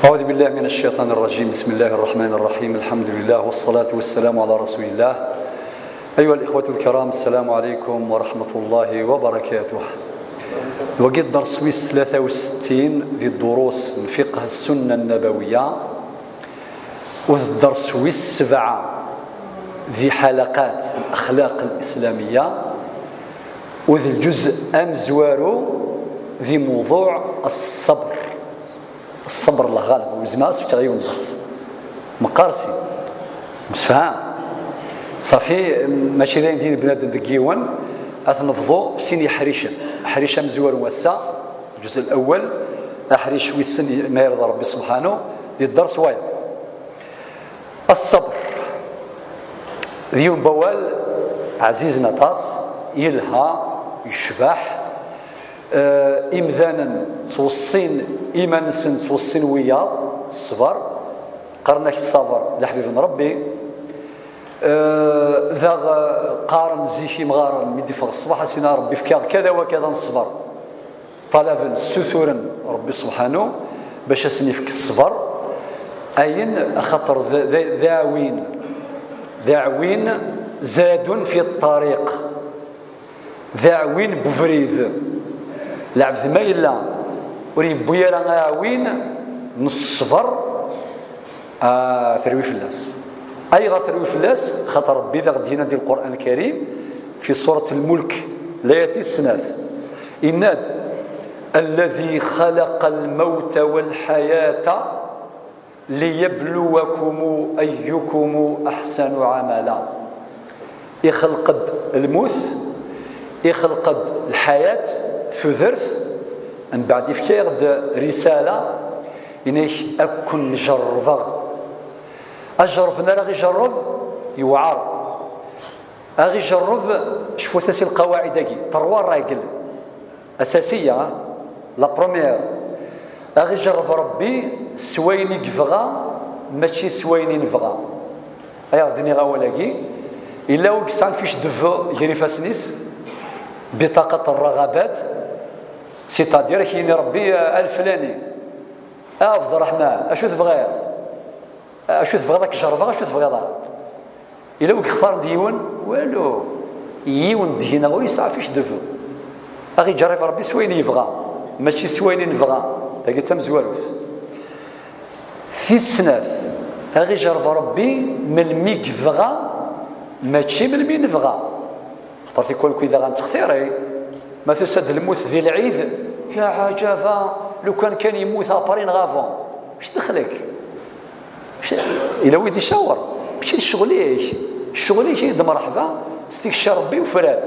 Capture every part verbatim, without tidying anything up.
أعوذ بالله من الشيطان الرجيم. بسم الله الرحمن الرحيم. الحمد لله والصلاة والسلام على رسول الله. أيها الإخوة الكرام، السلام عليكم ورحمة الله وبركاته. Wagi d dders wis tlata u settin di ddurus n fiqh السنة النبوية, u d dders wis sebɛa di حلقات الأخلاق الإسلامية, u d lǧuz amezwaru di موضوع الصبر. Ṣṣber, Allah ɣaleb, ur zmireɣ ad s-fkeɣ yiwen n dders. Meqqar sin. Msefham? Ṣafi, mačči d ayen din bnadem deg yiwen, ad t-nebḍu f sin yeḥricen. Aḥric amezwaru ass-a, الجزء الأول, aḥric wissen ma yirḍa Ṛebbi subḥanu, di dders wayeḍ. Ṣṣber. D yiwen n wawal ɛzizen aṭas, yelha, yecbeḥ. Eh, imdanen ttweṣṣin iman-nsen, ttweṣṣin wiyaḍ, ṣṣber. Qqaren-ak ṣṣaber d aḥbib n Ṛebbi. Eh, daɣ, eh, qqaren zik imɣaren mi d-iffeɣ ṣṣbeḥ, a Sina Ṛebbi, fkiɣ kada wa kada n ṣṣber. Ṭalaben, ssuturen Ṛebbi subḥanu bac ad sen-ifk ṣṣber. Ayen, axaṭer d, d, d aɛwin, d aɛwin, zadun fi ṭṭariq, d aɛwin n ubrid. Lɛebd ma yella ur yewwi ara aɛwin n ṣṣber, Ah, terwi fell-as. Ayɣer terwi fell-as? Xaṭer Ṛebbi d aɣ-d-yenna di Lqur'an Lkarim, fi surat Lmulk, layat tis snat, yenna-d: "الذي خلق الموت والحياة ليبلوكم أيكم أحسن عملا." Ixleq-d lmut, ixleq-d lḥayat, tudert, mbeɛd ifka-yaɣ-d risala, yenna-k: "Ad ken-jerrbeɣ." Ajerreb n ara ɣ-ijerreb yewɛer. Aɣ-ijerreb, cfut-as i lqawaɛid-agi, trois règles asasiya. La première, aɣ-ijerreb Ṛebbi s wayen i yebɣa, mačči s wayen i nebɣa. Ay aɣ-d-nniɣ awal-agi, yella wi yesɛan fiche de vœux gar ifassen-is, بطاقة الرغبات, c'est-à-dire ad k-yini Ṛebbi: "A leflani, a Ɛebderreḥman, acu tebɣiḍ? Acu tebɣiḍ ad k-jerrbeɣ, acu tebɣiḍ ara?" Yella wi yextaren d yiwen? Walu. Yiwen deg-neɣ ur yesɛi fiche de vœux. Aɣ-iǧerreb Ṛebbi s wayen yebɣa, mačči s wayen i nebɣa. Tagi d tamezwarut. Tis snat, aɣ-iǧerreb Ṛebbi melmi i yebɣa, mačči melmi i nebɣa. Xaṭer tikwal kwi daɣ nettextiri. Ma tusa-d lmut di lɛid, ya ɛajaba, lukan kan yemmut après neɣ avant. Acu dxel-ik? Yella wi d-icawer, mačči d ccɣel-ik. Ccɣel-ik i d-mreḥba, s tikci Ṛebbi ufrat.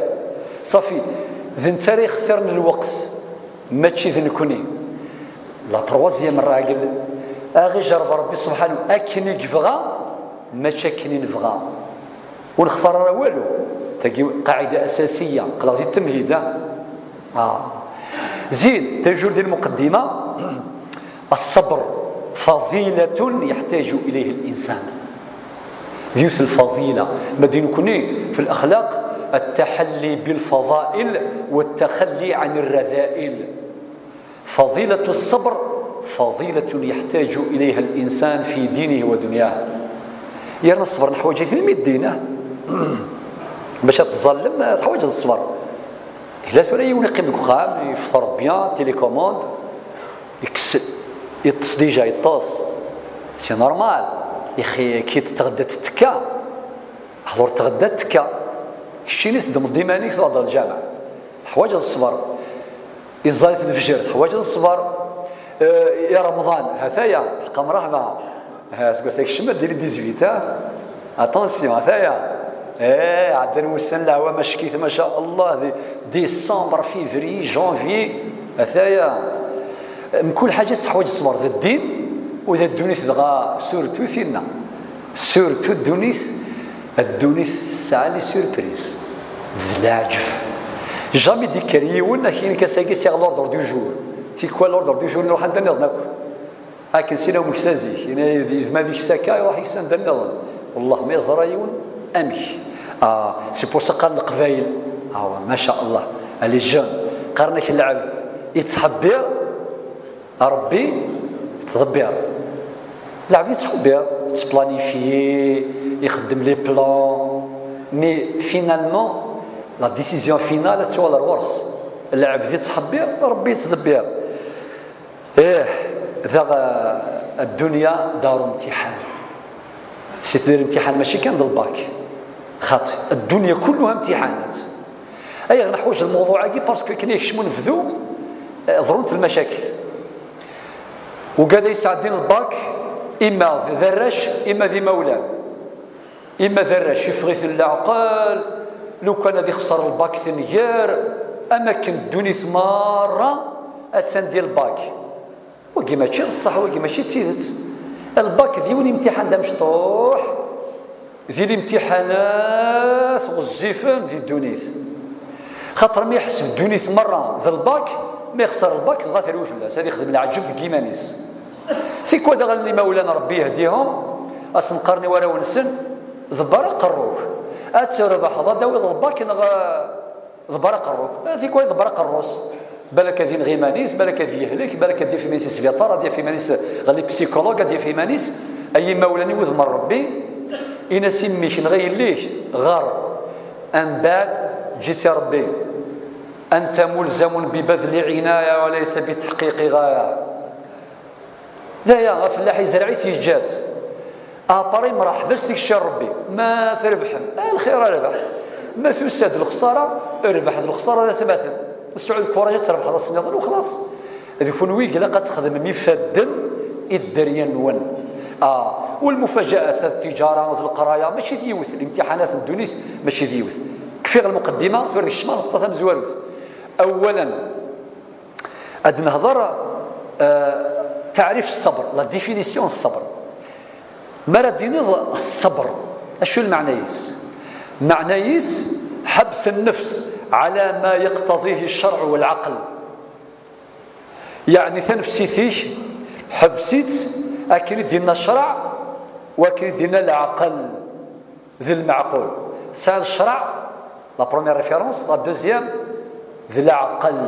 Ṣafi, d netta ara yextiren lweqt, mačči d nekni. La troisième règle, aɣ-ijerreb Ṛebbi subḥanu akken i yebɣa, mačči akken i nebɣa. Ur nextar ara walu. Tagi qaɛida asasiya, qqleɣ di temhida. Ah. Zid, tajur di lmuqeddima, الصبر فضيلة يحتاج إليه الإنسان. Yiwet lfadila. Ma d nekni, في الأخلاق, التحلي بالفضائل والتخلي عن الرذائل. فضيلة الصبر فضيلة يحتاج إليها الإنسان في دينه ودنياه. Yerna ṣṣber neḥwaǧ-it i lmi ddin, ah. Bac ad tẓallem, ah, teḥwaǧeḍ ṣṣber. Ila tura yiwen iqqim deg uxxam, yefṭer bien, télécommande, yekkes, yeṭṭes déjà, yeṭṭes. C'est normal. Ixi, ki tɣedda tettekka. Hḍur tɣedda tekka. Keččini teddmeḍ-d iman-ik, truḥeḍ ɣer lǧameɛ. Teḥwaǧeḍ ṣṣber. Iẓẓal-it lefjer, teḥwaǧeḍ ṣṣber. Eh, i Remḍan, ha-t-aya, ḥeqqa mreḥba. Ha, seg wass-a kecem ad diri dix-huit, ha? Attention, ha-t-aya. Eh, ɛeddan wussan, leɛwam, acek-it, ma sha Allah, di décembre, février, janvier, ha-t-aya. Mkul ḥaǧa teḥwaǧ ṣṣber, d ddin, u d ddunit dɣa, surtout tinna. Surtout ddunit, ddunit tesɛa les surprises. D leɛǧeb. Jamais d-ikker yiwen, ak-yini-k ass-agi sɛiɣ l'ordre du jour. Tikwal l'ordre du jour nruḥ anda nniḍen akk. Akken sina umeksa zik, yini-, d ma d iksa akka, iruḥ iksa anda nniḍen. Wellah ma yeẓra yiwen, amek? Ah, c'est pour ça qqaren Leqbayel. Ah, ma sha Allah, les jeunes. Qqaren-ak lɛebd yettḥebbir, Ṛebbi yettḍebbir. Lɛebd yettḥebbiṛ, yettplanifyi, ixeddem les plans, mais finalement la décision finale ad tuɣal ar ɣur-s. Lɛebd yettḥebbiṛ, Ṛebbi yettḍebbiṛ. Ih, daɣ, eh, الدنيا دار امتحان. C'est-à-dire امتحان ماشي كان d الباك. خاطر الدنيا كلها امتحانات. Ayɣer neḥwaǧ lmewḍuɛ-agi? Parce que akken i yekcem unebdu, eh, ḍrunt lmacakil. Wigad ay yesɛeddin lbak, ima d arrac, ima d imawlan. Ima d arrac, yeffeɣ-iten leɛqel, lukan ad ixṣer lbak tenger, am akken ddunit merra attan di lbak. Wagi mačči d ṣṣeḥ, wagi mačči d tidet. Lbak d yiwen imtiḥan d amecṭuḥ, di limtiḥanat ɣezzifen di ddunit. Xaṭer mi yeḥseb ddunit merra d lbak, ma yexṣer lbak, dɣa terwi fell-as, ad ixdem leɛǧeb deg yiman-is. Tikwal daɣen imawlan, Ṛebbi yehdihum, ad sen-qqaren i warraw-nsen: "Ḍebber aqerru-k, ad trebḥeḍ, ad d-tawiḍ lbak neɣ, eh, ḍebber aqerru-k." Eh, tikwal ḍebber aqerru-s. Balak ad ineɣ iman-is, balak ad yehlek, balak ad yaf iman-is i sbiṭar, ad yaf iman-is ɣer les psychologues, ad yaf iman-is. Ay imawlan-iw, udem n Ṛebbi, in-as i mmi-k neɣ i yelli-k: "Ɣer, mbeɛd ǧǧi-tt i Ṛebbi. أنت ملزم ببذل عناية وليس بتحقيق غاية." D aya, afellaḥ izreɛ-itt, yeǧǧa-tt. Après imreḥ, d as-tikci Ṛebbi. Ma trebḥem, a lxir a rrbeḥ. Ma tusa-d lexṣara, rrbeḥ d lexṣara d atmaten. Sɛu lkuṛaj ad trebḥeḍ ass nniḍen u xlaṣ. D kunwi i ilaq ad txedmem ifadden i dderya-nwen. Ah, والمفاجآت, d tiǧara, d leqraya, mačči d yiwet. Limtiḥanat n ddunit mačči d yiwet. Kfiɣ lmuqeddima, tura nekcem ɣer lneqṭa tamezwarut. Awalen, ad nehḍer, eh, taɛrif ṣṣber, la définition n ṣṣber. Mi ara d-tiniḍ ṣṣber, acu lmeɛna-is? Lmeɛna-is, حبس النفس على ما يقتضيه الشرع والعقل. Yeɛni tanefsit-ik, ḥbes-itt akken i d-yenna ccreɛ, u akken i d-yenna leɛqel. D lmeɛqul. Tesɛiḍ ccreɛ, la première référence, la deuxième, d leɛqel.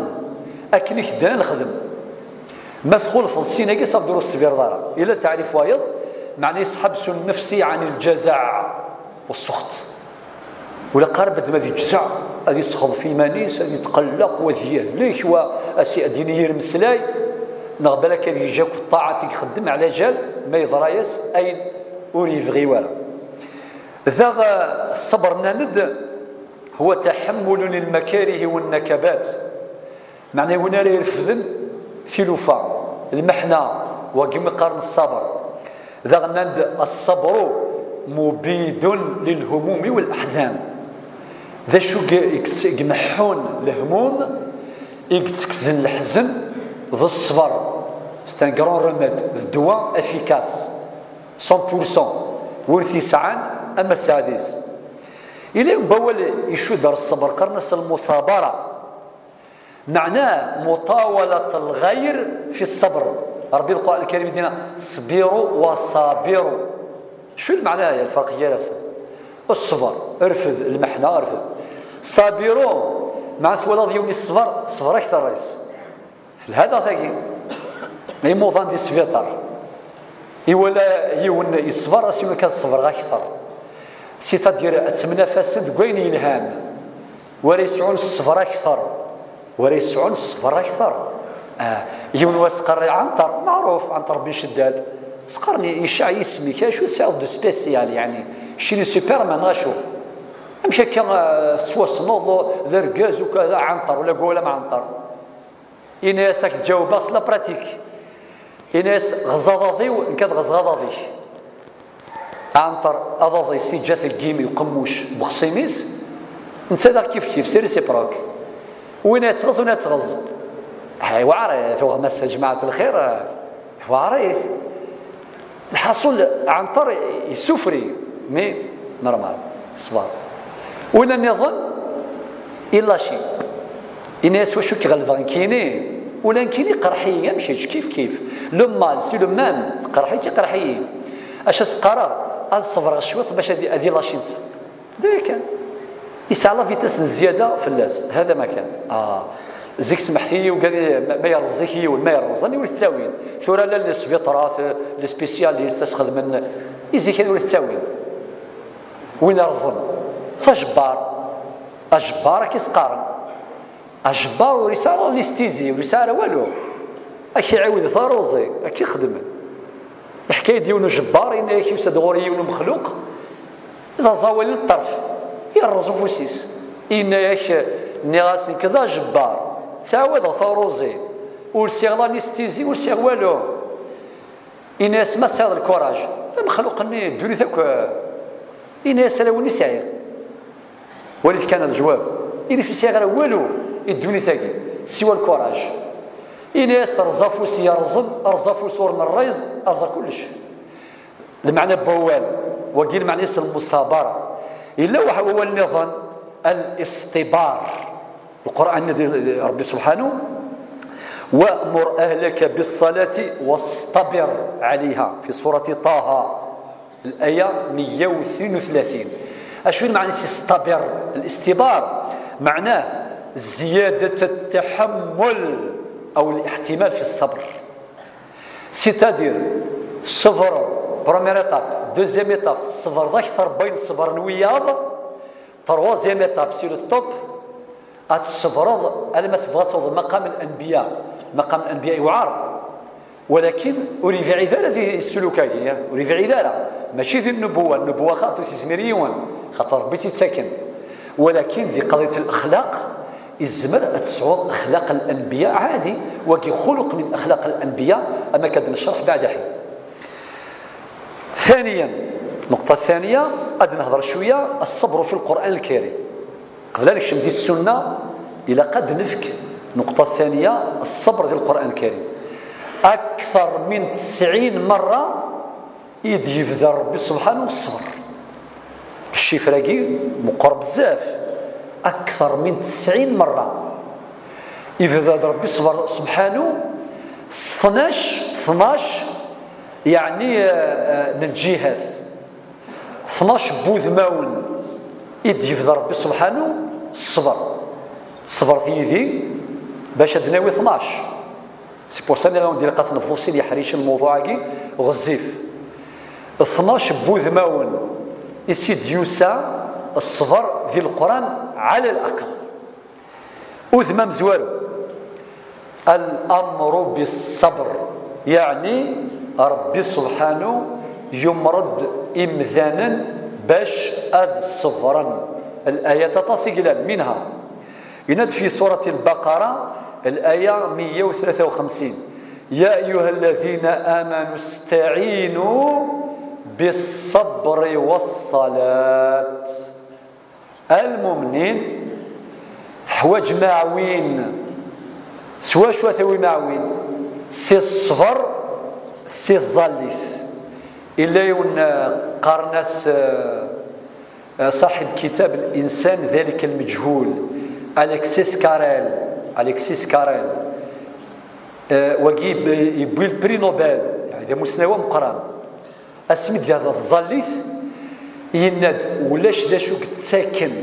Akken i k-d-nnan xdem. Ma txulfeḍ sin-agi, ça veut dire ur teṣbireḍ ara. Yella taɛrif wayeḍ, meɛna-is حبس النفس عن الجزع والسخط. Ur ilaq ara bnadem ad yeǧzeɛ, ad yesxeḍf iman-is, ad yetqelleq, wa ad yehlek, wa ad s-, ad yini yir meslay, neɣ balak ad yeǧǧ akk ṭṭaɛat i ixeddem, ɛla jal ma yeḍra-yas ayen ur yebɣi wara. Daɣ, ṣṣber, nnan-d, هو تحمل المكاره والنكبات. Meɛna, win ara irefden tilufa, lmeḥna, wagi mi qqaren ṣṣber. Daɣ nnan-d: "الصبر مبيد للهموم والأحزان." D acu i, i, i imeḥḥun lehmum, i yettekksen leḥzen, d ṣṣber. C'est un grand remède, d ddwa efficace. Cent pour cent, win t-yesɛan am aseɛdi-s. Yella wawal icudd ar ṣṣber, qqaren-as lmuṣabara. Meɛnah, muṭawalat lxayr fi ṣṣber. Ṛebbi, Lqur'an Lkarim, i d-yenna: "Ṣbiru wa ṣabiru." Acu lmeɛna-ya, lferq gar-asen? Ṣṣber, rfed, lmeḥna, rfed. Ṣabiru, meɛna twalaḍ yiwen iṣber, ṣber akteṛ-is. Telha daɣ tagi. Imuḍan di sbiṭar. Iwala yiwen yeṣber, as-yini: "Ad ṣebreɣ akteṛ." C'est-à-dire, ad ttemnafasen deg wayen yelhan. Wara yesɛun ṣṣber akteṛ. Wara yesɛun ṣṣber akteṛ. Ah, yiwen wass qqaren Ɛenṭer, meɛruf, Ɛenṭer bin Ceddad. Sqaren yecceɛ yisem-ik, acu tesɛiḍ de spécial, yeɛni? Keččini Superman, acu? Amek akka, ah, tettwassneḍ d argaz u kada, Ɛenṭer, ula gwa ula Ɛenṭer? Ini-as ad k-ǧawbeɣ s la pratique. Ini-as: "Ɣeẓ aḍad-iw, nekk ad ɣeẓeɣ aḍad-ik." Ɛenṭer, aḍad-is iǧǧa-t deg yimi uqemmuc bexṣim-is, netta daɣ kif kif, c'est réciproque. Win ad tɣeẓ, win ad tɣeẓ. Ha, iwɛer-it, tuɣmas a jmaɛat lxir, iwɛer-it. Lḥaṣul, Ɛenṭer yessufri, mais normal, ṣṣber. Win nniḍen, ilaci. Ini-as: "Wacu k-ɣelbeɣ nekkini? Ula nekkini qerḥ-iyi am kečč, kif kif. Le mal, c'est le même, teqreḥ-ik, iqerḥ-iyi. Acu s-qqareɣ? Ad ṣebreɣ cwiṭ bac ad, ad ilaci netta." D aya kan. Yesɛa la vitesse n zzyada fell-as. Hada ma kan. Ah. Zik, smeḥt-iyi, ugad, ma yerreẓ zik yiwen, ma yerreẓ, aniwi ur t-ttawin? Tura llan lesbiṭrat, les spécialistes, as xedmen i zik, aniwi ur t-ttawin? Win yerẓen, s ajebbar. Ajebbar, akka i s-qqaren. Ajebbar ur yesɛi ara anesthésie, ur yesɛi ara walu. Ad k-iɛiwed taruẓi, akka i xedmen. Iḥka-yi-d yiwen ujebbar, yenna-yak yusa-d ɣur-i yiwen umexluq, d aẓawali n ṭṭerf, yerreẓ ufus-is. Yenna-yak, nniɣ-as nekk d ajebbar, ttɛawadeɣ taruẓi, ur sɛiɣ la anesthésie, ur sɛiɣ walu. Yenna-yas ma tesɛiḍ lkuraj, d amexluq-nni, ddunit akk. Yenna-yas ala win i sɛiɣ. Walit kan lejwab. Ini-as ur sɛiɣ ara walu i ddunit-agi, siwa lkuraj. Ini-as rẓ afus yerẓen, rẓ afus ur nerriẓ, rẓa kullec. Lmeɛna n wawal, wagi lmeɛna-is lmusabara. Yella waḥ-, wawal nniḍen, al-istibar. Lqur'an, Rebbi subḥanu, وأمر أهلك بالصلاة واصطبر عليها في سورة طه. L-aya meyya u tnin u tlatin. Acu i lmeɛna-s istabir? Listibar meɛnah ziyadat ttaḥammul aw lihtimal fi ṣṣabr. C'est-à-dire, tṣebreḍ, première étape, deuxième étape, tṣebreḍ akter n wayen ṣebren wiyaḍ, troisième étape, c'est le top, ad tṣebreḍ alamma tebɣa ad tawḍeḍ maqam l-anbiya. Maqam l-anbiya yewɛer. Walakin ur yebɛid ara di ssuluk-agi, eh? Ur yebɛid ara. Mačči di nnubuwa. Nnubuwa xaṭi ur s-yezmir yiwen, xaṭer Rebbi i tt-yettaken. Walakin di qadiyat lexlaq, izmer ad tesɛuḍ axlaq l-anbiya ɛadi. Wagi xuluq min axlaq l-anbiya, ama kad necreḥ beɛda ḥin. ثانيا، النقطة الثانية، ad nehḍer cwiya الصبر في القرآن الكريم. Qbel ad nekcem di ssunna, ilaq ad nefk النقطة الثانية, الصبر di Lqur'an Lkarim. Akter min tesɛin merra i d-yebder Rebbi subḥanu ṣṣber. Ccifra-agi meqqer bezzaf. Akter min tesɛin merra yebder Rebbi ṣṣber subḥanu, s tnac, tnac, yeɛni, eh, eh, n lǧihat. Tnac n wudmawen i d-yebda Rebbi subḥanu ṣṣber. Ṣṣber yid-i bac ad d-nawi tnac. C'est pour ça nniɣ-awen-d ilaq ad t-nebḍu sin yeḥricen lmewḍuɛ-agi ɣezzif. Tnac n wudmawen i s-id-yusa ṣṣber di Leqran ɛala laqel. Udem amezwaru, الأمر بالصبر, yeɛni Rebbi subḥanu yumer-d imdanen bac ad ṣebren. Layat aṭas i yellan, منها, yenna-d في سورة البقرة, الآية مية وثلاثة وخمسين, يا أيها الذين آمنوا استعينوا بالصبر والصلاة. A lmumnin, teḥwaǧem aɛwin. S wacu ad tawim aɛwin? Si ṣṣber, si tẓallit. Illa yiwen, eh, qqaren-as, eh, eh, ṣaḥib kitab L-Insan Dalik Lmeǧhul, Alexis Carrel. Alexis Carrel. Eh, wagi yewwi, yewwi le prix Nobel, yeɛni d amussnawi ameqqran. Asmi d-yerra tẓallit, yenna-d ulac d acu yettaken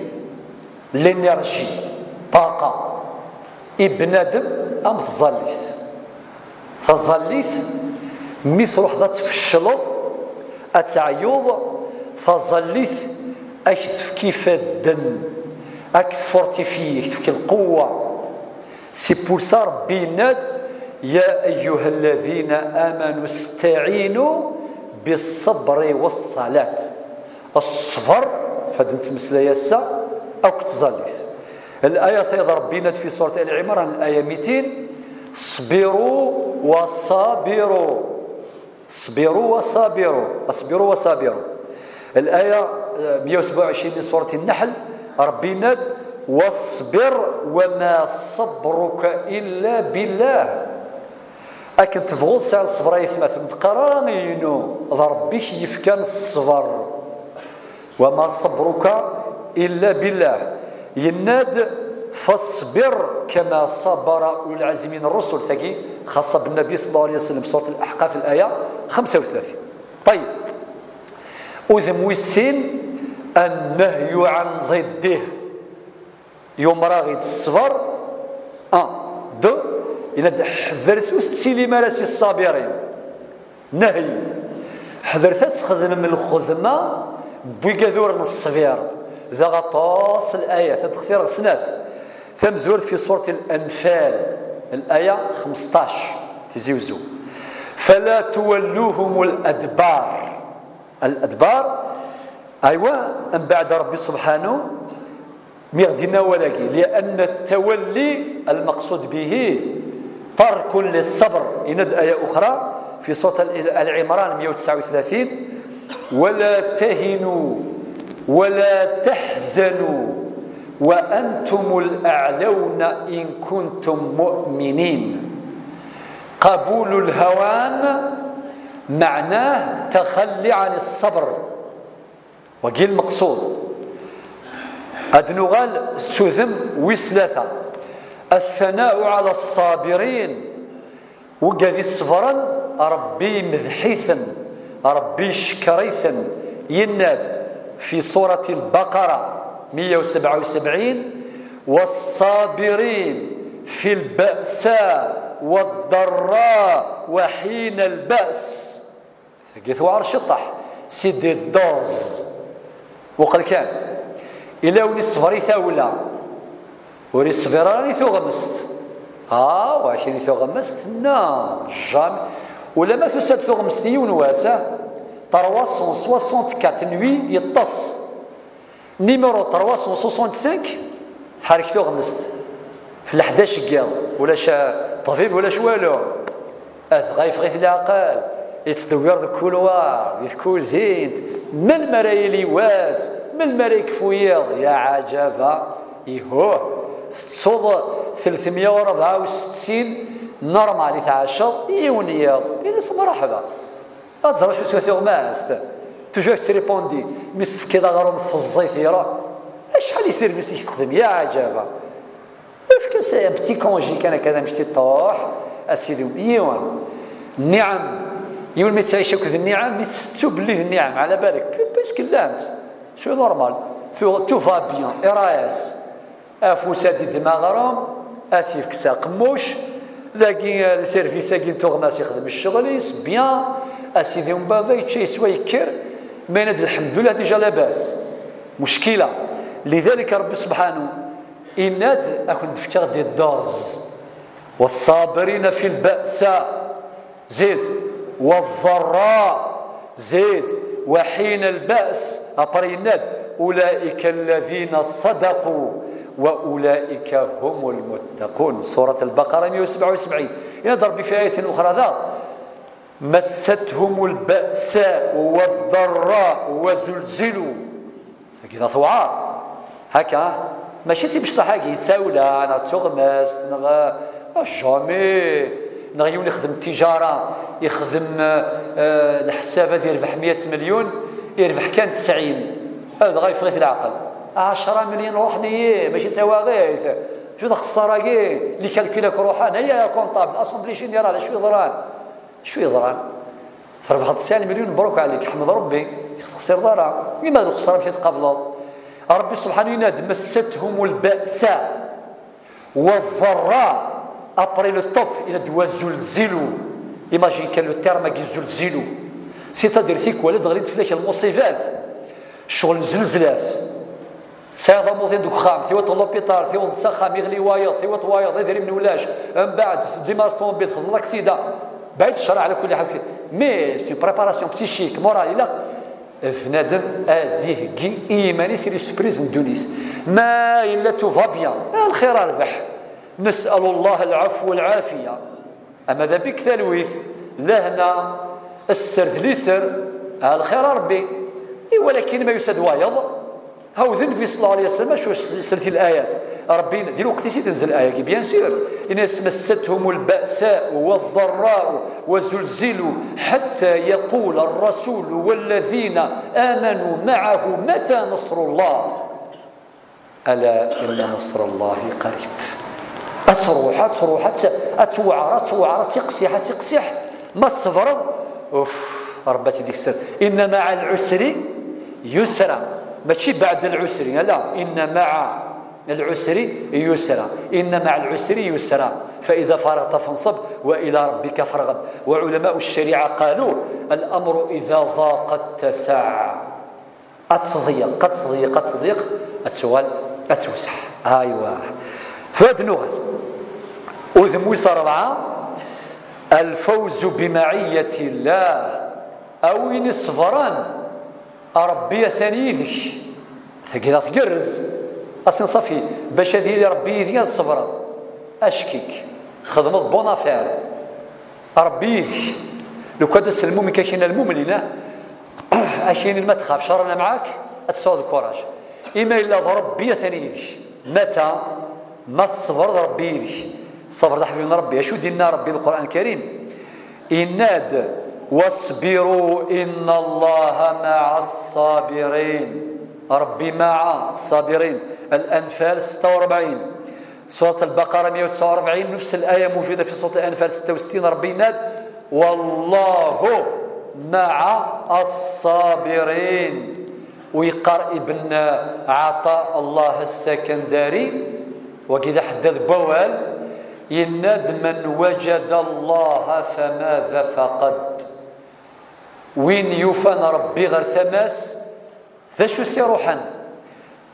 l'énergie, ṭaqa, i bnadem am tẓallit. Taẓallit, mi truḥeḍ ad tfeccleḍ, ad teɛyuḍ, taẓallit ad k-tefk ifadden, ad k-tfortifie, ad k-tefk lqewwa. C'est pour ça Rebbi yenna-d, يا أيها الذين آمنوا استعينوا بالصبر والصلاة. Ṣṣber, fad nettmeslay ass-a, akked tẓallit. Laya tayeḍ Rebbi yenna-d fi surat Ali Ɛimran, laya mitin, اصبروا وصابروا. اصبروا وصابروا، اصبروا وصابروا. Laya, eh, meyya u sebɛa u ɛecrin min surat Nneḥl, Rebbi yenna-d, واصبر وما صبرك إلا بالله. Akken tebɣuḍ sɛiḍ ṣṣber ay atma, ur d-qqar ara inu, d Rebbi i k-yefkan ṣṣber. وما صبرك إلا بالله. Yenna-d, فاصبر كما صبر أولو العزم من الرسل. Tagi, xaṣṣa بالنبي صلى الله عليه وسلم, surat Al-Ahqaf, laya xemsa u tlatin. Ṭayyeb. Udem wis sin, النهي عن ضده. Yumer-aɣ-id ṣṣber, ah, D, yenna-d ḥedret ur tettilim ara si ṣṣabirin. Nahi. Ḥedret ad txedmem lxedma n wigad ur neṣbir. Daɣ aṭas n layat, ad d-xtireɣ snat. Tamezwarut fi surat Al-Anfal, laya xmesṭac, Tizi Uzzu. Fala tuwalluhum al-adbar. Al-adbar, aywa, mbeɛd Ṛebbi subḥanu, mi ɣ-d-yenna awal-agi, لأن التولي المقصود به ترك للصبر. Yenna-d aya uxra, fi surat Al-, Al Imran meyya u tesɛa u tlatin, ولا تهنوا ولا تحزنوا وأنتم الأعلون إن كنتم مؤمنين. قبول الهوان معناه تخلي عن الصبر. Wagi lmeqsud. Ad nuɣal s udem wis tlata. الثناء على الصابرين. Wigad iṣebren, Ṛebbi imdeḥ-iten, Ṛebbi icekkeṛ-iten. Yenna-d fi surat Al-Baqara meyya u sebɛa u sebɛin, والصابرين في البأساء والضراء وحين البأس. Tagi tewɛer ciṭṭaḥ. C'est des doses. Muqel kan. Ila win iṣber i tawla, ur iṣbir ara i tuɣmest. Ah, wakin i tuɣmest? Non, jamais. Ulamma tusa-d tuɣmest i yiwen wass, ah, trois cent soixante-quatre nuits yeṭṭes. Numéro trois cent soixante-cinq, tḥerrek tuɣmest. F leḥdac n yiḍ, ulac, ah, ṭṭbib, ulac walu. Ah, dɣa yeffeɣ-it leɛqel, yettdewwir deg couloir, di tkuzint, melmi ara yili wass, melmi ara yekfu yiḍ, ya ɛǧaba, ihuh, tettuḍ tletmeyya u rebɛa u settin, normal i tɛaceḍ, yiwen yiḍ, ini-as mṛeḥba. Ad tẓer acu s tuɣmest. Toujours ad k-ttrépondi. Mi s-tefkiḍ aɣrum tfeẓẓ-it ira. Acḥal i service i k-texdem, ya ɛǧaba. Efk-as un petit congé kan akka d amecti, truḥ, a sidi, yiwen. Nniɛam. Yiwen mi yettɛic akked nniɛam, mi tettettu belli d nniɛam, ɛla balek, parce que llant. C'est normal. Tout, tout va bien, ira-yas. Afus ad d-iddem aɣrum, ad t-yefk s aqemmuc, dagi, eh, le service-agi n tuɣmas ixdem ccɣel-is, bien, a sidi n baba yečča yeswa yekker, ma yenna-d lḥemdullah, déjà labas. Muckila. Lidalik Ṛebbi subḥanu yenna-d, ad kent-d-fkeɣ des doses. والصابرين في البأساء. Zid, والضراء. Zid, وحين البأس. Après yenna-d, أولئك الذين صدقوا وأولئك هم المتقون. Surat Al-Baqara meyya u sebɛa u sebɛin. Yenna-d Ṛebbi fi ayatin uxra daɣ, مستهم البأساء والضراء وزلزلوا. Tagi d tewɛer. Haka, mačči d timecṭaḥ-agi, d tawla, neɣ d tuɣmest, neɣ, ah, jamais. Neɣ yiwen ixdem tijara, ixdem, eh, leḥsab ad irbeḥ meyya milyun, irbeḥ kan tesɛin. Ah, dɣa yeffeɣ-it leɛqel. Ɛecra milyun ruḥen-iyi, mačči d tawaɣit. Acu d axeṣṣar-agi? Les calculs akk ruḥen. Aya, comptable, assemblée générale, acu yeḍran? Acu yeḍran? Trebḥeḍ tesɛa milyun, mebruk ɛlik, ḥmed Ṛebbi, ur texṣireḍ ara. Imi d lexṣara, amek i tqableḍ? Ṛebbi subḥanu yenna-d, مستهم البأساء والضراء. Après le top, yenna-d, وزلزلوا. Imagine kan le terme-agi, زلزلوا. C'est-à-dire, tikwal ad d-ɣlint fell-ak lmuṣibat. Ccɣel n zlezlat. Tesɛiḍ amuḍin deg uxxam, tiwiḍ-t ɣer l'hôpital, tiwiḍ-t s axxam, iɣli wayeḍ, tiwiḍ wayeḍ, idrimen ulac, mbeɛd teddim ar ṭṭumbil, txedmeḍ aksida. Bɛid ccṛeɛ ɛla kulli ḥal. Mais c'est une préparation psychique, morale, ilaq bnadem ad iheggi i yiman-is i les surprises n ddunit. Ma yella tout va bien, lxir a rbeḥ. نسأل الله العفو والعافية. Ama d abik talwit, lehna, sser d liser, a lxir a Ṛebbi. I walakin ma yusa-d wayeḍ, ha-t-an Nnbi صلى الله عليه وسلم, acu slet i layat. Ṛebbi, di lweqt-is i tenzel aya-agi, bien sûr. Yenna-yas, مستهم البأساء والضراء وزلزلوا حتى يقول الرسول والذين آمنوا معه متى نصر الله. ألا إن نصر الله قريب. Ad truḥ, ad truḥ, ad t-, ad tewɛer, ad tewɛer, ad tiqsiḥ, ad tiqsiḥ. Ma tṣebreḍ, uf, Ṛebbi ad tt-id-ikser. إن مع العسر يسرا. Mačči بعد العسر, ala. إن مع العسر يسرا، إن مع العسر يسرا، فإذا فرغت فانصب وإلى ربك فارغب. وعلماء الشريعة قالوا: الأمر إذا ضاق اتسع. Ad tḍeyyeq, ad tḍeyyeq, ad tḍeyyeq, ad tuɣal, ad tewseɛ. Aywa. Fad nuɣal. Udem wis ṛebɛa, الفوز بمعية الله. A win iṣebren, Ṛebbi atan yid-k. Tagi d tgerrez. Asin ṣafi, bac ad yili Ṛebbi yid-i ad ṣebreɣ. Ackik, xedmeḍ bonne affaire. Ṛebbi yid-k. Lukan d aselmum i k-akin lmumnin, akin ma txaf, cṛana mɛak, ad tesɛuḍ lkuṛaj. Ima yella d Ṛebbi atan yid-k. Mata? Ma tṣebreḍ Ṛebbi yid-k. Ṣṣber d aḥbib n Ṛebbi. Acu d-inna Ṛebbi di Lqur'an Lkarim? Inna-d: واصبروا إن الله مع الصابرين. Ṛebbi مع الصابرين. الأنفال ستة وأربعين. سورة البقرة مية وتسعة وأربعين، نفس الآية موجودة في سورة الأنفال ستة وستين، ربي يناد: والله مع الصابرين. ويقار ابن عطاء الله السكندري، وكذا حدد بوال، يناد: من وجد الله فماذا فقد. Win yufan Ṛebbi ɣer tama-s, d acu s-iruḥen?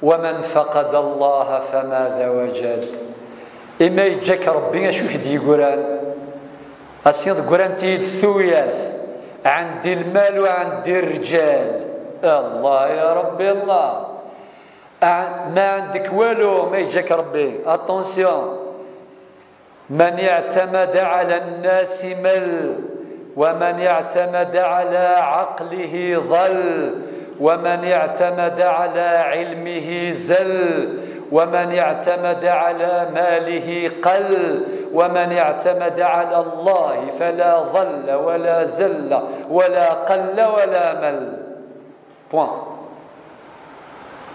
ومن فقد الله فماذا وجد؟ Imi yeǧǧa-k Ṛebbi, acu i k-d-yeggran? Asin ḍeggran-t-id tuyat, عندي المال وعندي الرجال. الله يا ربي الله. Ma عندك والو, ma yeǧǧa-k Ṛebbi. Attention. من اعتمد على الناس مل، ومن اعتمد على عقله ضل، ومن اعتمد على علمه زل، ومن اعتمد على ماله قل، ومن اعتمد على الله فلا ضل ولا زل ولا قل ولا مل. Point.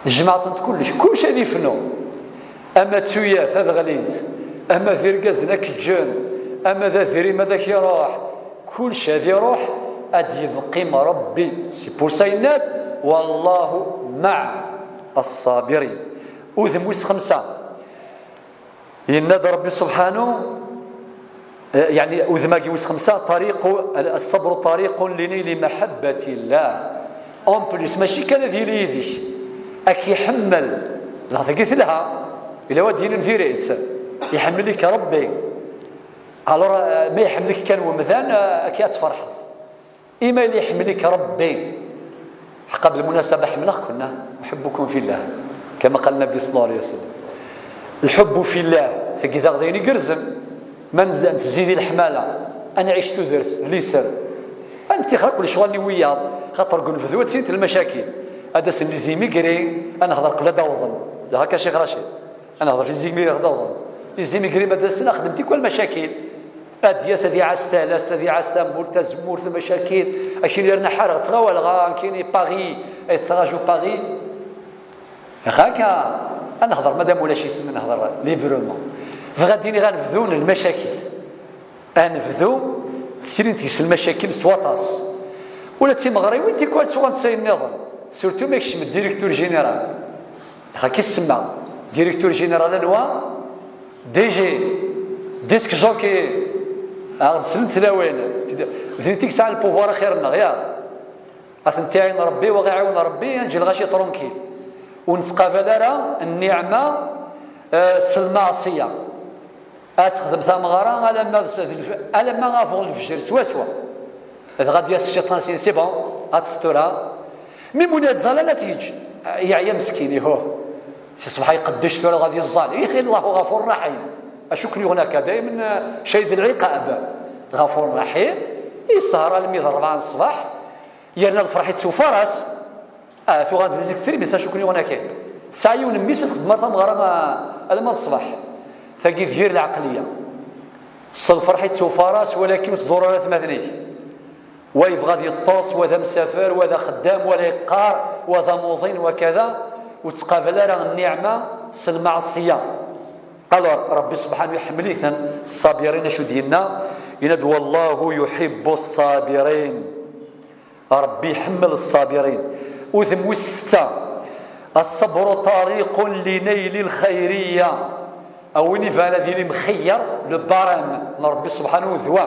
Jemɛeḍ-tent kullec, kullec ad ifnu. Ama d tuyat ad ɣlint, ama d irgazen ad k-ǧǧen, ama d adrim ad ak-iruḥ, kullec ad iruḥ, ad yebqi Ṛebbi. C'est pour ça yenna-d: والله مع الصابرين. Udem wis xemsa. Yenna-d Ṛebbi subḥanu, eh, yeɛni udem-agi wis xemsa: طريق، الصبر طريق لنيل محبة الله. En plus, mačči kan ad yili yid-k, ad k-iḥemmel, dɣa tagi telha, ila wa d-yinin diri-tt, iḥemmel-ik Ṛebbi. Alors, eh, ma iḥemmel-ik kan wemdan, eh, akka ad tferḥeḍ. Ima yella iḥemmel-ik Ṛebbi. Ḥqa, بالمناسبة, ḥemmleɣ-ken, أحبكم في الله, كما قال النبي صلى الله عليه وسلم. الحب في الله, tagi daɣ d ayen igerrzen. Ma nz-, ntezzi di leḥmala, ad nɛic tudert d liser, ad nettixer akk lecɣal-nni wiyaḍ, xaṭer deg unebdu ad ttint lmacakil. Ad d-asen les immigrés, ad nehder qbel ad d-awḍen. Dɣa akka, Ccix Racid. Ad nehder les immigrés ad d-awḍen. Les immigrés ma d-asen, ad xedmen tikwal lmacakil. Ad d-yas, ad iɛass talast, ad iɛass tamurt, tazemmurt, lmacakil. Akin yerna ḥareɣ, ttɣawaleɣ, ah, akin i Paris, ay tettraǧu Paris. Ɣaka, ad nehder, madam ulac-iten, ad nehder librement. Bɣiɣ ad d-iniɣ, ad nebdu n lmacakil. Ad nebdu, ttilint yes lmacakil s waṭas. Ula d timeɣriwin tikwal ttuɣant s ayen nniḍen, surtout ma yekcem-d directeur général. Ɣaki semma, directeur général anwa? D J, disc jockey, aɣ-d slent tlawin, d nitni i yesɛan le pouvoir axir-nneɣ, ya. Ad tent-iɛin Ṛebbi, wa ɣ-iɛiwen Ṛebbi, ad neǧǧ lɣaci tranquille. Ur nettqabal ara nniɛma, eh, s lmeɛṣiya. Ad texdem tameɣra alamma d, d lef-, alamma avant lefjer swaswa. Dɣa ad d-yas cciṭan, sin, c'est bon, ad testura. Mi mun yettẓalla, ad t-yeǧǧ. Yeɛya meskin, ihuh. Si ṣṣbeḥ iqeddec, tura ad yeẓẓal. Ixil, Allahu ɣafur raḥim. Acu ken-yuɣen akka? Daymen, eh, cayd lɛiqab. Ɣafur raḥim. Yessehr almi d ṛebɛa n ṣṣbeḥ. Yerna lferḥ ittufaras. Ah, tuɣal d les extrémistes, acu ken-yuɣen akka? Tesɛa yiwen n mmi-s ur txeddem ara tameɣra, ah, alamma d ṣṣbeḥ. Tagi d yir lɛeqliya. S lferḥ ittufaras, walakin ur tḍur ara atmaten-ik. Wa yebɣa ad yeṭṭes, wa d amsafer, wa d axeddam, wa la yeqqar, wa d amuḍin, wa kada. Ur tettqabal ara nniɛma s lmeɛṣiya. Alors, Ṛebbi subḥanu iḥemmel-iten ṣṣabirin, acu d-yenna? Yenna-d: والله يحب الصابرين. Ṛebbi iḥemmel ṣṣabirin. Udem wis setta. الصبر طريق لنيل الخيرية. A win yebɣan ad yili mxeyyer, le barème n Ṛebbi subḥanahu d wa.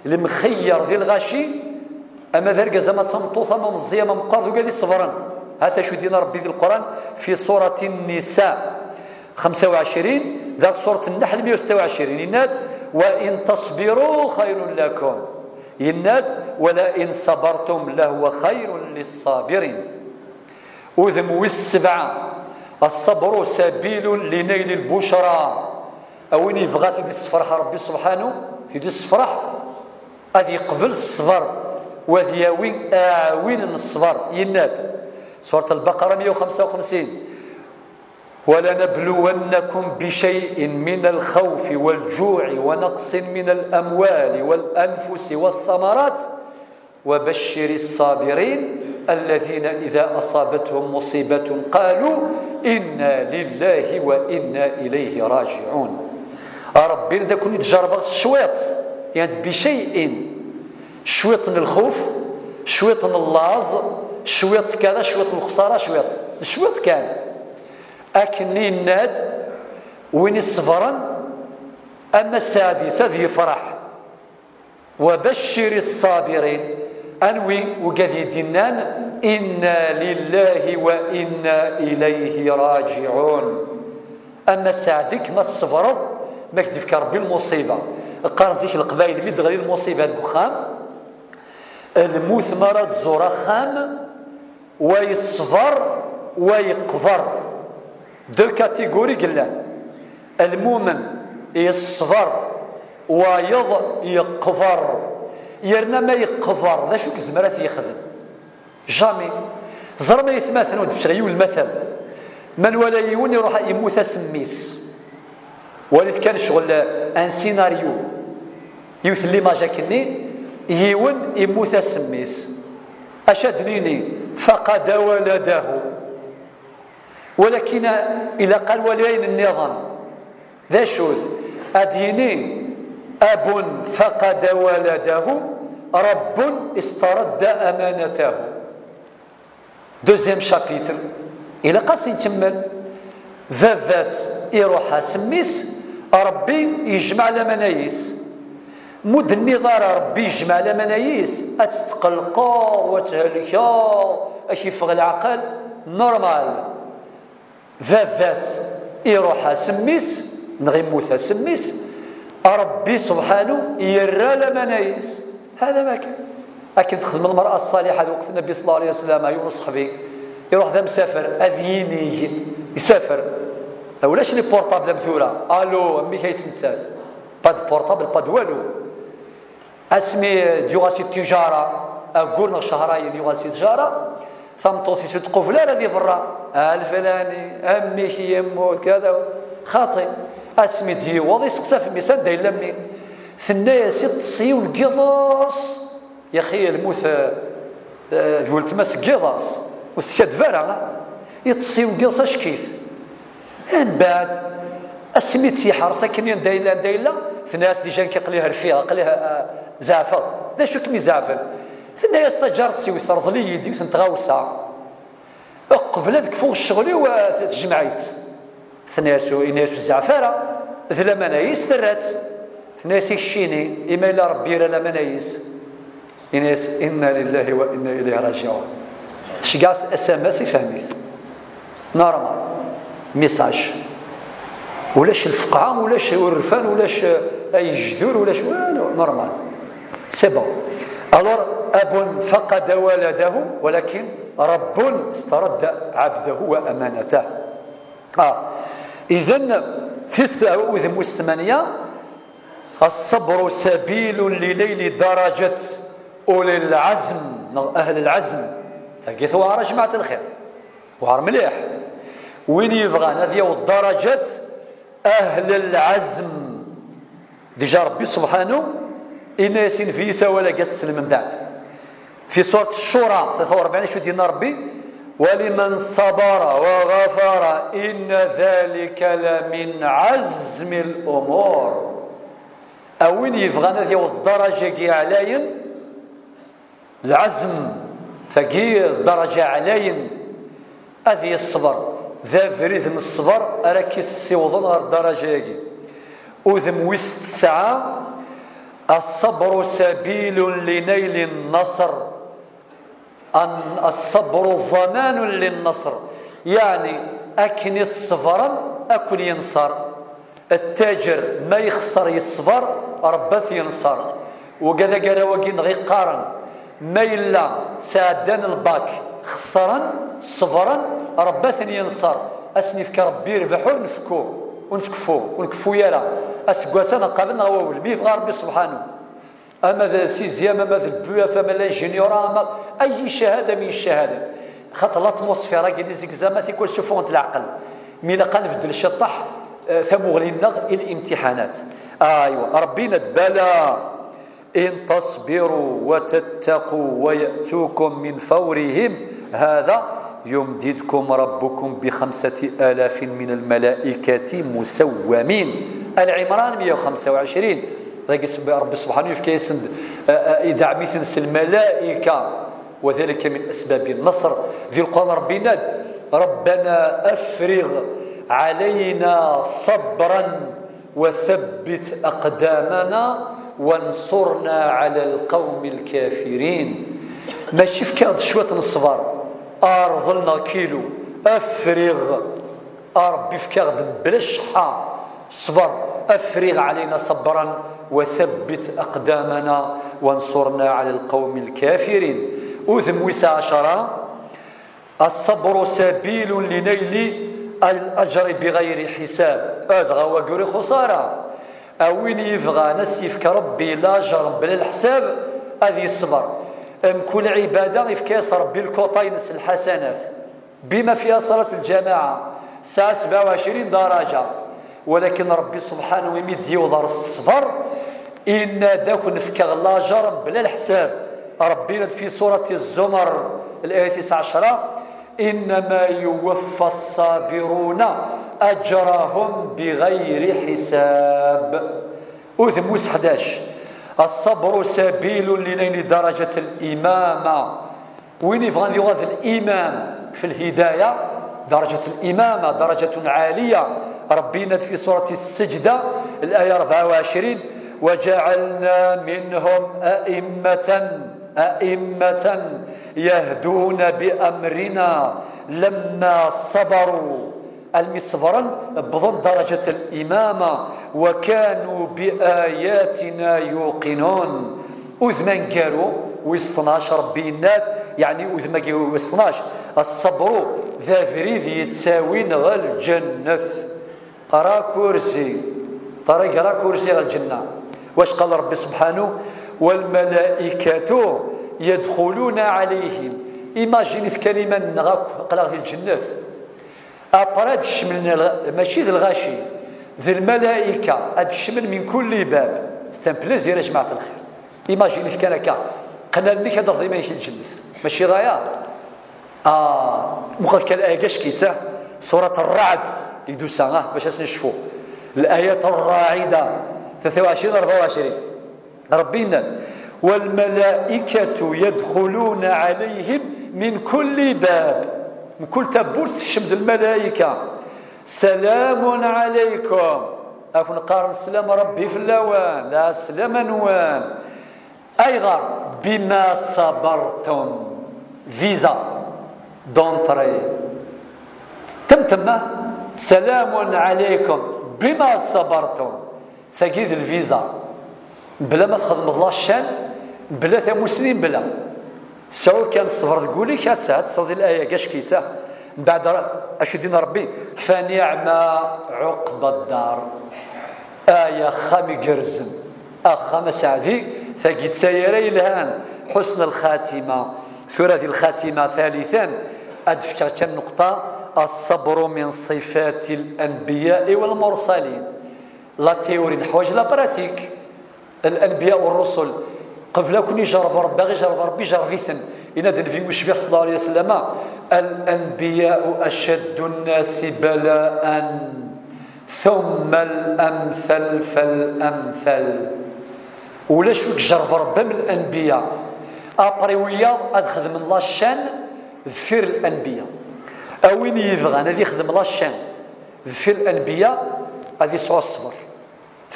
Lemxeyyer di lɣaci, ama d argaz, ama d tameṭṭut, ama meẓẓi, ama meqqar, d ugal i ṣebren. Hata acu d-yenna Ṛebbi di Lqur'an, fi surati Nnisa xemsa u ɛecrin, daɣ surat Nnaḥl meyya u setta u ɛecrin, yenna-d: "Wa in tasbiru xayrun lakum." Yenna-d: "Wa la in sabartum lahuwa xayrun lissabirin." Udem wis sebɛa, الصبر سبيل لنيل البشرى. A win yebɣa ad t-id-issefreḥ Ṛebbi subḥanahu, ad t-id-issefreḥ, ad yeqbel ṣṣber, u ad yawi aɛwin n ṣṣber. Yenna-d, surat Lbaqara meyya u xemsa u xemsin: "ولنبلونكم بشيء من الخوف والجوع ونقص من الأموال والأنفس والثمرات وبشر الصابرين الذين إذا أصابتهم مصيبة قالوا إنا لله وإنا إليه راجعون." A Ṛebbi, ad ken-id-jerrbeɣ s cwiṭ, يعني بشيء, cwiṭ n lxuf, cwiṭ n llaẓ, cwiṭ kada, cwiṭ n lexṣara, cwiṭ, cwiṭ kan. Akken yenna-d, win iṣebren, ama sseɛd-is ad yefreḥ. "Wa bacciri ṣṣabirin", anwi ugad i d-innan: "Inna lillahi wa inna ilayhi raji'un." Ama sseɛd-ik ma tṣebreḍ, ma k-d-ifka Ṛebbi lmuṣiba. Qqaren zik Leqbayel, mi d-teɣli lmuṣiba deg uxxam, lmut mi ara tẓur axxam, wa yeṣber, wa yeqber. Deux catégories i yellan. Lmumen yeṣber, wayeḍ yeqber. Yerna ma yeqber, d acu i yezmer ad t-yexdem? Jamais. Ẓrem ay atmaten, ad d-fkeɣ yiwen lmatal. Ma nwala yiwen iruḥ yemmut ass n mmi-s. Walit kan ccɣel, un scénario. Yiwet n l'image akkenni, yiwen immut ass n mmi-s. Acu ad d-nini? Faqada waladahu. Walakin ilaq ad nwali ayen nniḍen. D acu-t? Ad yini: "Abun faqada waladahu, Rabbun istaradda amanatahu." Deuxième chapitre, ilaq ad s-nkemmel. Baba-s iruḥ-as mmi-s, Ṛebbi yejmeɛ lamanayis. Mu d-nniḍ ara Ṛebbi yejmeɛ lamanayis, ad tetqelqeḍ, ad thelkeḍ, ad k-yeffeɣ leɛqel, normal. Baba-s iruḥ-as mmi-s, neɣ immut-as mmi-s, Ṛebbi subḥanu yerra lamanayis. Hada ma kan. Akken texdem lmer'a ṣṣaliḥa di lweqt n Nnbi ṣella Llahu ɛalayhi wa sallam, yiwen uṣeḥbi iruḥ d amsafer, ad yinig, isafer. Ulac les portables am tura. Allô, amek ay tt-nettat? Pas de portable, pas de walu. Asmi d-yuɣal si tijara, aggur neɣ cehrayen yuɣal si tijara, tameṭṭut-is ur tqubel ara di berra. "A lflani, amek yemmut, kada." Xaṭi. Asmi d-yewweḍ, iseqsa f mmi-s: "Anda yella mmi?" Tenna-yas: "Iṭṭes yiwen deg yiḍes." Yaxi lmut, eh, eh, d weltma-s deg yiḍes, ur teskaddeb ara, ah. Iṭṭes yiwen deg yiḍes, ackit. Mbeɛd, asmi tt-yeḥres akken anda yella, anda yella, tenna-yas: "Déjà nekk aql-i rfiɣ, aql-i, eh, zeɛfeɣ." "D acu kem-izeɛfen?" Tenna-yas: "Taǧaret-iw terḍel-iyi-d yiwet n tɣawsa. Qbel ad kfuɣ ccɣel-iw, eh, tejmeɛ-itt." Tenna-yas, yenna-yas: "Ur zeɛɛef ara, d laman-is terra-tt." Tenna-yas: "I keččini, ima yella Ṛebbi yerra laman-is?" Yenna-yas: "Inna lillahi wa inna ilayhi rajiɛun." Tceggeɛ-as S M S, ifhem-it. Normal. Message. Ulac lfeqɛa, ulac urfan, ulac, eh, ay jdur, ulac walu, normal. C'est bon. Alors, abun faqada waladahu, walakin Rabbun istaradda abdahu wa amanatah. Ah. Idan, tis-, udem wis tmanya, الصبر سبيل لنيل درجة أولي العزم، neɣ أهل العزم. Tagi tewɛer, a jmaɛt lxir. Tewɛer mliḥ. Win yebɣan ad yaweḍ darajat أهل العزم. Déjà Ṛebbi subḥanu, yenna-yas i Nnbi-s awal-agi, ad teslem mbeɛd. Fi surat Ccura, tlata u ṛebɛin, acu d-yenna Ṛebbi? "ولمن صبر وغفر إن ذلك لمن عزم الأمور." A win yebɣan ad yaweḍ ddaraǧa-agi ɛlayen, lɛezm, tagi ddaraǧa ɛlayen, Ad yesber. D abrid n ṣṣber ara k-yessiwḍen ɣer ddaraǧa-agi. Udem wis tesɛa: الصبر سبيل لنيل النصر. الصبر ضمان للنصر. Yeɛni, akken i tṣebrem, ad ken-yenṣer. Ttaǧer ma yexṣer, yeṣber, Ṛebbi ad t-yenṣer. Wagi d agaraw-agi-nneɣ iqqaren: ma yella sɛeddan lbak, xeṣren, ṣebren, Ṛebbi ad ten-yenṣer. Ad sen-yefk Ṛebbi rrbeḥ ur nfekku, ur ntkeffu, ur nkeffu ara. Aseggas-a neɣ qabel neɣ wawel, mi yebɣa Ṛebbi subḥanu. Ama d sixième, ama d l'B E F, ama d l'ingénieur, ama ay cahada min ccahadat. Xaṭer l'atmosphère-agi n les examens tikwal sufuɣent leɛqel. Mi ilaq ad nbeddel ciṭṭaḥ, eh, tamuɣli-nneɣ i limtiḥanat. Aywa, Ṛebbi yenna-d: بلى إن تصبروا وتتقوا ويأتوكم من فورهم هذا يمددكم ربكم بخمسة آلاف من الملائكة مسومين. آل عمران مية وخمسة وعشرين. Dagi s-, Ṛebbi subḥanu yefka-yasen-d, eh, eh, ideɛɛem-iten s lmalayka. وذلك من أسباب النصر. Di Lqur'an Ṛebbi yenna-d: ربنا أفرغ علينا صبرا وثبت أقدامنا وانصرنا على القوم الكافرين. Mačči efk-aɣ-d cwiṭ n ṣṣber, arḍel neɣ kilu, afriɣ. A Ṛebbi, efk-aɣ-d mebla cceḥḥa ṣṣber, afriɣ علينا صبرا وثبت أقدامنا وانصرنا على القوم الكافرين. Udem wis ɛecṛa: الصبر سبيل لنيل الأجر بغير حساب. Dɣa wagi ur ixuṣṣ ara. A win yebɣan ad s-yefk Ṛebbi lajer mebla leḥsab, ad yesber. Mkul lɛibada yefka-yas Ṛebbi lkuṭa-ines n lḥasanat. بما فيها صلاة الجماعة، tesɛa سبعة وعشرين درجة. Walakin Ṛebbi subḥanu, imi d-yiweḍ ɣer ṣṣber, yenna-d: ad ken-fkeɣ lajer mebla leḥsab. Ṛebbi yenna-d في سورة الزمر, الآية تسعة عشر: إنما يوفى الصابرون أجرهم بغير حساب. Udem wis ḥdac: الصبر سبيل لنيل درجة الإمامة. Win yebɣan ad yuɣal d l'imam في الهداية، درجة الإمامة درجة عالية. Ṛebbi yenna-d في سورة السجدة, الآية أربعة وعشرين: وجعلنا منهم أئمة، أئمة يهدون بأمرنا لما صبروا. Almi ṣebren, wwḍen درجة الإمامة، وكانوا بآياتنا يوقنون. Udem aneggaru, wis tnac, Ṛebbi yenna-d, yeɛni udem-agi wis tnac: الصبر, d abrid yettawin ɣer lǧennet. Raccourci, ṭreg raccourci ɣer lǧenna. Wacu qal Ṛebbi subḥanu: والملائكة يدخلون عليهم. Imaginez kan iman-nneɣ akk, aql-aɣ di lǧennet. Après ad kecmen lɣ-, mačči d lɣaci, d lmalayka, ad kecmen من كل باب. C'est un plaisir, a jmaɛt lxir. Imaginez kan akka, qqen allen-ik ad d-tafeḍ iman-ik di lǧennet. Mačči d aya? Ah, muqel kan aya, gac kita, surat Rraɛd, i d-tusa, ah, bac ad s-necfu. L'ayat Rraɛida, tlata u ɛecrin, rebɛa u ɛecrin. Ṛebbi yenna-d: والملائكة يدخلون عليهم من كل باب. Mkul tawwurt tekcem-d lmalayka. سلام عليكم. Ad ken-qqaren: slam Ṛebbi fell-awen, lɛeslama-nwen. Ayɣer? بما صبرتم. Visa d'entrée. Temtemma: سلام عليكم بما صبرتم. Tagi d lviza. Mebla ma txedmeḍ la chaîne, mebla tamussni, mebla. Sɛu kan ṣṣber deg wul-ik, ad tt-, ad tesleḍ i laya, gac kita. Mbeɛd ra-, acu din Ṛebbi: فنعم عقبى الدار. Ay axxam igerrzen, axxam aseɛdi, tagi d tayri yelhan, حسن الخاتمة. Tura di lxatima ثالثا, ad d-fkeɣ kan nneqṭa: الصبر من صفات الأنبياء والمرسلين. La théorie neḥwaǧ la pratique. الأنبياء والرسل, qbel ad ken-ijerreb Ṛebbi, ad ɣ-ijerreb Ṛebbi, ijerreb-iten. Yenna-d Nnbi ucbiḥ صلى الله عليه وسلم: الأنبياء أشد الناس بلاء ثم الأمثل فالأمثل. Ulac wi ijerreb Ṛebbi am lanbiya. Après wiyaḍ ad xedmen la chaîne deffir lanbiya. A win yebɣan ad yexdem la chaîne deffir l'anbiya, ad yesɛu ṣṣber.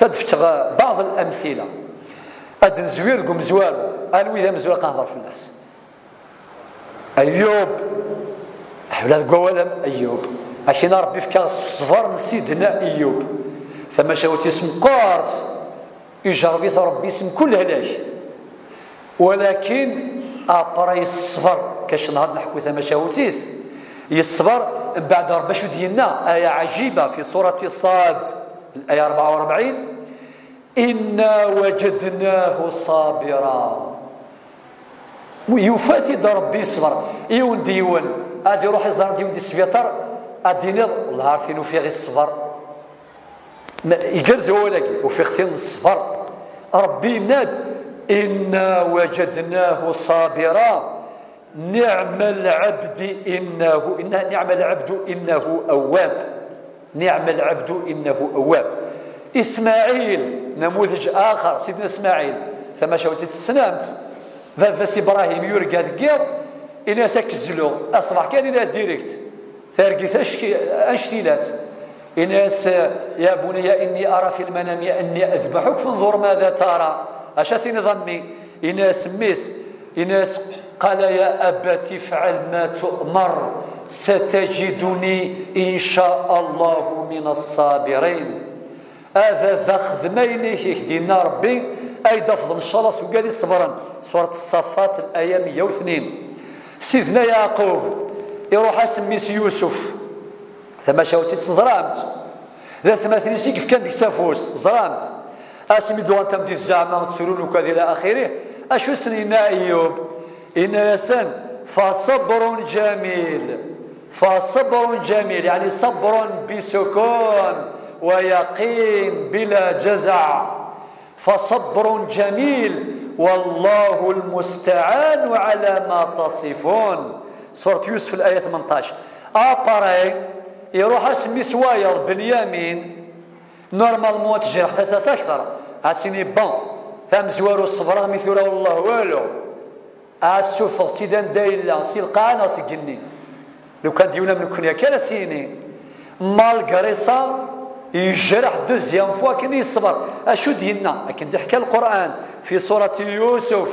Ad d-fkeɣ baɛḍ l'amtila. Ad nezwir deg umezwaru, anwi d amezwaru ad nehder fell-as? Ayyub. Ula deg wawal am Ayyub. Akken Ṛebbi yefka ṣṣber n Sidna Ayyub. Tamacahut-is meqqert. Ijerreb-it Ṛebbi s mkul lehlak. Walakin après yeṣber, kac nehar neḥku tamacahut-is, yeṣber, mbeɛd Ṛebbi acu d-yenna, aya ɛjiba, fi surati Ṣad, aya rebɛa u rebɛin, "Inna wajadnahu ṣabira." Yufa-t-id Ṛebbi yeṣber. Yiwen d yiwen, ad iruḥ iẓer yiwen di sbiṭar, ad d-iniḍ, "Wellah ar tin ufiɣ yeṣber." Ma-, igerrez wawal-agi, ufiɣ-t-in ṣṣber. Ṛebbi yenna-d, "Inna wajadnahu ṣabira, niɛma lɛebdi innahu, inna, niɛma lɛebdu innahu awwab." Niɛma lɛebdu innahu awwab. Ismaɛil, namudeǧ axer, Sidna Ismaɛil, tamacahut i tessnemt, baba-s Ibrahim yurga deg yiḍ, ini-as, "Ad k-zluɣ." Aṣbeḥ kan ini-as direct. Targit acki-, anect-ilat. Ini-as, "Ya bunayya inni ara fil manami anni adbaḥuk fanzur mada tara." Acu ad tiniḍ a mmi? Ini-as mmi-s, ini-as, qala, "Ya abati fɛal ma tu'mar, satajiduni in ca Allahu min as-sabirin." A baba, xdem ayen i k-d-yenna Ṛebbi, ay d-afḍen ncallah s wigad iṣebren. Surat Ṣṣafat, laya meyya u tnin. Sidna Yeɛqub, iruḥ-as mmi-s Yusuf. Tamacahut i teẓramt. D atmaten-is i yefkan deg-s afus, teẓramt. Asmi d-uɣen tameddit zeɛma ttrun ukad ila axirih. Acu sen-yenna Ayyub? Yenna-yasen, "Faṣabrun jamil, faṣabrun jamil", yeɛni ṣabrun bisukun wa yaqin bila jazaɛ. "Faṣabrun jamil, wallahu lmustaɛanu ɛala ma tasifun." Surat Yusuf, laya tmenṭac. Après, iruḥ-as mmi-s wayeḍ, Benyamin. Normalement, ad tejriḥ tasa-s akteṛ. Ad s-ini, "Bon, tamezwaru ṣebreɣ, mi tura wellah walu." Ad suffeɣ-tt-id anda yella, si lqaɛa neɣ seg igenni. Lukan d yiwen am nekkni akka ara s-yini. Malgré ça, yejreḥ deuxième fois akken yeṣber. Acu d-yenna? Akken d-iḥka Lqur'an, fi surati Yusuf,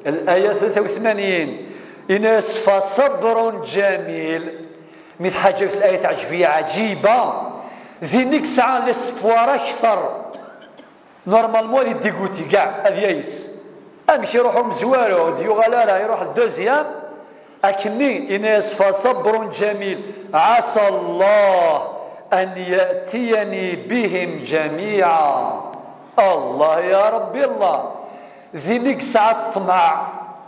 laya tlata u tmanyin, yenna-yas, "Faṣabrun jamil." Mi tḥaǧa layat ɛejbiya ɛǧiba, din i yesɛa l'espoir akteṛ. Normalement, ad idiguti kɛa, ad yayes. Amek iruḥ umezwaru, ur d-yuɣal ara, iruḥ le deuxième, akkenni, yenna-yas, "Faṣabrun jamil, ɛasa Allah an ya'tiyani bihim jamiɛa." Allah, ya Ṛebbi, Allah. Din i yesɛa ṭṭmeɛ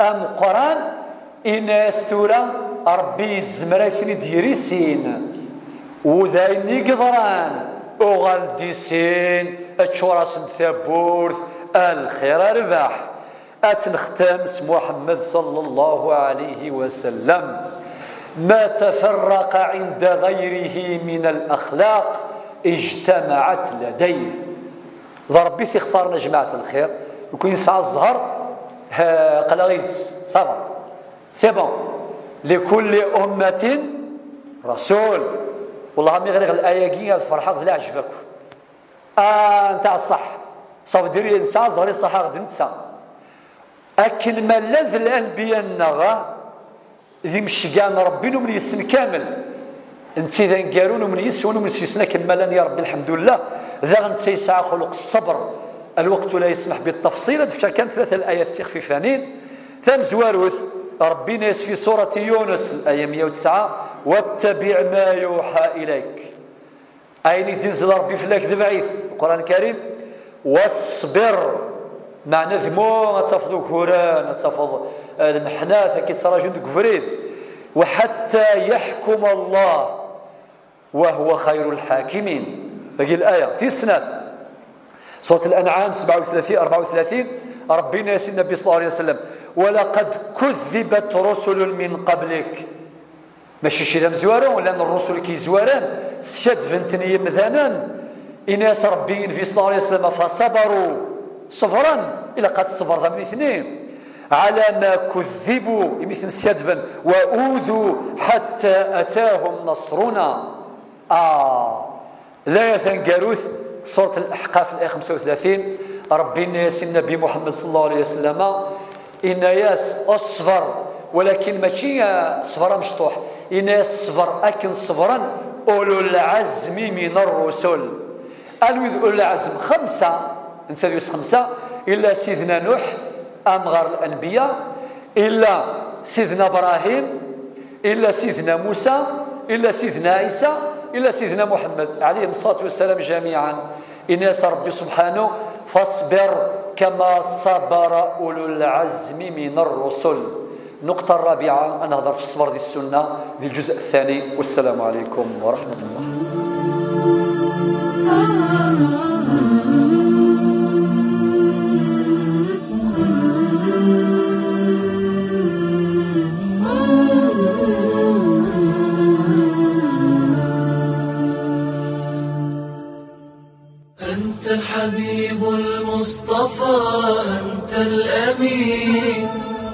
ameqqran, yenna-yas, "Tura Ṛebbi yezmer ad ten-id-yerr i sin." U d ayen i yeḍran, uɣal-d i sin, ččur-asen-d tawwurt, a lxir, a rrbeḥ. Ad tt-nextem s Muḥemmed ṣalla Llahu ɛalayhi wa sallam. "Ma tafarraqa ɛinda ɣayrihi min al-axlaq ijtamaɛat ladayh." D Ṛebbi i t-ixtaren, a jmaɛat lxir. Nekkni nesɛa zzher, ha, aql-aɣ yid-s. Ça va. C'est bon. Likulli ummatin rasul. Wellah, mi ɣriɣ laya-agi, ad ferḥeɣ d leɛǧeb akk. Ah, nteɛ ṣṣeḥ. Ça veut dire, nesɛa zzher iṣeḥḥa d netta. Akken ma llan d lanbiya-nneɣ, d imceggɛen n Ṛebbi, numen yes-sen kamel. Netta d aneggaru, numen yes-s, u numen s yes-sen akken ma llan, ya Ṛebbi, lḥemdullah. Daɣen netta yesɛa xuluq ṣṣber. Lweqt ur la yesmeḥ bi ttafṣil, ad fkeɣ kan tlata layat tiɣfifanin. Tamezwarut, Ṛebbi yenna-yas fi surati Yunus, laya meyya u tesɛa, "Wattabiɛ ma yuḥa ilayk." Ayen i d-inzel Ṛebbi fell-ak, tebɛ-it, Lqur'an Karim, "Wasbir", meɛna dmu ad tafeḍ uguren, ad tafeḍ, eh, lmeḥnat, ad k-ittraǧun deg ubrid. "Wa ḥatta yeḥkuma Allah, wa huwa xayru lḥakimin." Tagi laya, tis snat. Surat Al-An'am, sebɛa u tlatin, rebɛa u tlatin, Ṛebbi yenna-yas i Nnbi ṣalla Llahu ɛalayhi wa sallam, "Wa laqad kuddibat rusulun min qablik." Mačči d amezwaru, llan ṛṛusul i k-yezwaren, skaddben-ten yimdanen. Ini-as Ṛebbi i Nnbi ṣalla Llahu ɛalayhi wa sallam, "Faṣabaru", ṣebren, ilaq ad tṣebreḍ am nitni. على ما كذبوا, imi ten-skaddben, وأوذوا حتى أتاهم نصرنا. Ah, d aya taneggarut, surat Al-Ahqaf, الآية خمسة وثلاثين, Ṛebbi yenna-yas i Nnbi Muḥemmed صلى الله عليه وسلم, yenna-yas, ṣber, walakin mačči, ah, ṣṣber amecṭuḥ, yenna-yas ṣber akken ṣebren أولو العزم من الرسل. Anwi d ulul ɛazm? Xemsa, netta deg-s xemsa, illa Sidna Nuḥ, amɣar n lanbiya, illa Sidna Ibrahim, illa Sidna Musa, illa Sidna Ɛisa, illa Sidna Muḥemmed, ɛalayhim ṣṣalatu wassalam jamiɛan. Yenna-yas Ṛebbi subḥanahu, فاصبر كما صبر أولو العزم من الرسل. النقطة الرابعة, ad nehḍer ɣef ṣṣber di ssunna, di lǧuzء الثاني. والسلام عليكم ورحمة الله. أنت الحبيب المصطفى، أنت الأمين،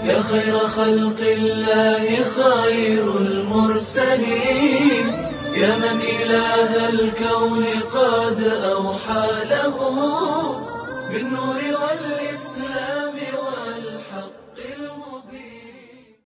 يا خير خلق الله، خير المرسلين، يا من إله الكون قد أوحى له بالنور والإيمان.